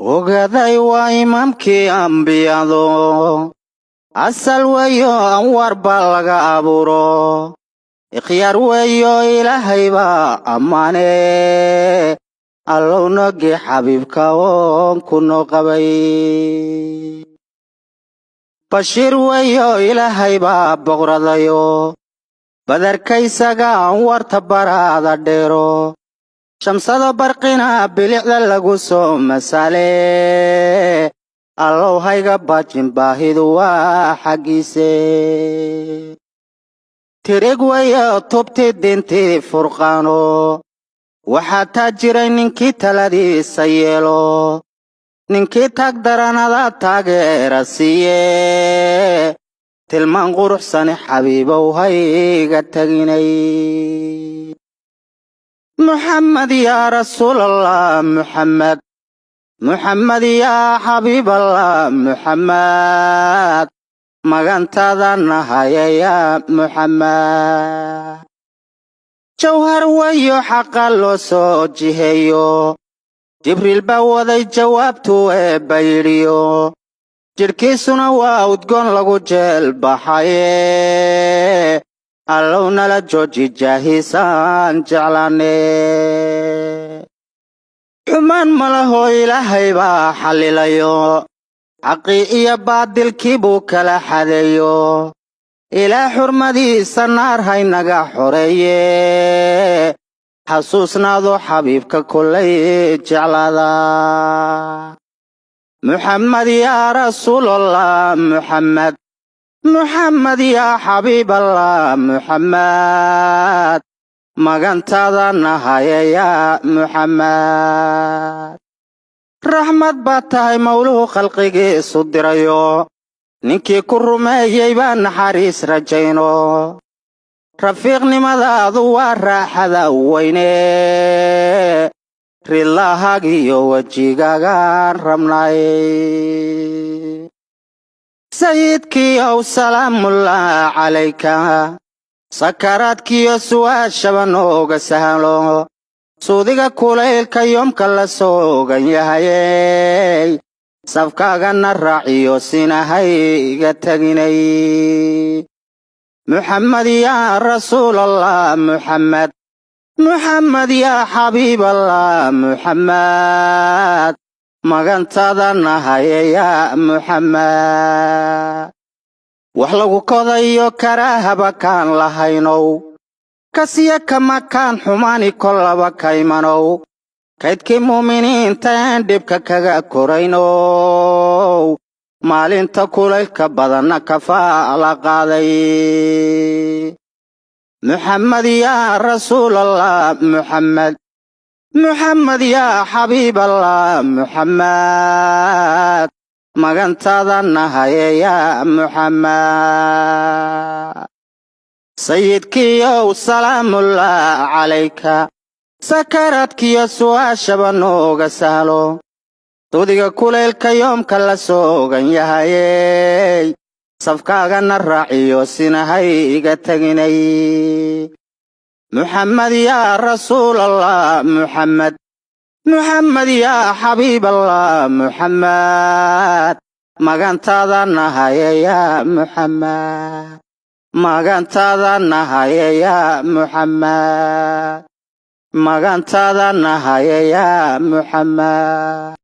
Ogaday waa imaamkii ambiyado, asal weeyo anwar baa laga abuuro, ikhyaar weeyo Ilaahay baa ammaane. Allow nogi xabiibka oon ku noo qabay. Bashiir weeyo Ilaahay baa boqradayo, badarkaysaga anwarta baraada dheero, shamsada barqina bilicda lagu soo masale. Allow hayga baajin, baahidu waa xaggiise. Tirig weeyo tubti dintii furqaano, waxaa taa jiray ninkii taladiisa yeelo, ninkii taag daranada taageera siiye. Tilmaan quruxsani xabiibow hayga teginay. Muxamed yaa Rasuulallah, Muxamed, Muxamed yaa Xabiiballah, Muxamed, magantada nahaya yaa Muxamed. Jawhar weeyo xaqa loo soo jiheeyo, Jibriil baa waday jawaabtu eebba yidhiyo, jidhkiisuna waa udgoon lagu jeel baxaye. Allow nala jooji jaahiisaan jeclaane. Xumaan malahoo Ilaahay baa xallilayo, xaqii iyo baadilkii buu kala xadeeyo. Ilaa xurmadiisa naar haynaga xoreeye. Xasuusnaado xabiibka kollay jeclaada. Muxamed yaa Rasuulallah, Muxamed, Muxamed yaa Xabiiballah, Muxamed, magantada nahaya yaa Muxamed. Raxmad baad tahay Mawluhu khalqigiisu dirayo, ninkii ku rumeeyey baa naxariis rajayno. Rafiiqnimadaadu waa raaxada weyne, ridlahaagiyo wejigaagaan rabnay. Sayidkiiow salaamullah calayka, sakaraadkiyo su'aashaba nooga sahlo, suudiga kulaylka yoomka la soogan yahayey, safkaagana raaciyo sinahayga teginay. Muxamed yaa Rasuulallah, Muxamed, Muxamed yaa Xabiiballah, Muxamed, magantada nahaya yaa Muxamed. Wax lagu kodayo karaahaba kaan lahaynow, kasiya kama kaan xumaani kollaba kaymanow, kaydkii muuminiinta een dhibka kaga koraynow, maalinta kulaylka badanna kafaala qaaday. Muxamed yaa Rasuulallah, Muxamed, Muxamed yaa Xabiiballah, Muxamed, magantada nahaya yaa Muxamed. Sayidkiiow salaamullah calayka, sakaraadkiyo su'aashaba nooga sahlo, dudiga kulaylka yoomka la soogan yahayey, safkaagana raaciyo sinahayga teginay. Muxamed yaa Rasuulallah, Muxamed, Muxamed yaa Xabiiballah, Muxamed, magantada nahaya yaa Muxamed, magantada nahaya yaa Muxamed, magantada nahaya yaa Muxamed.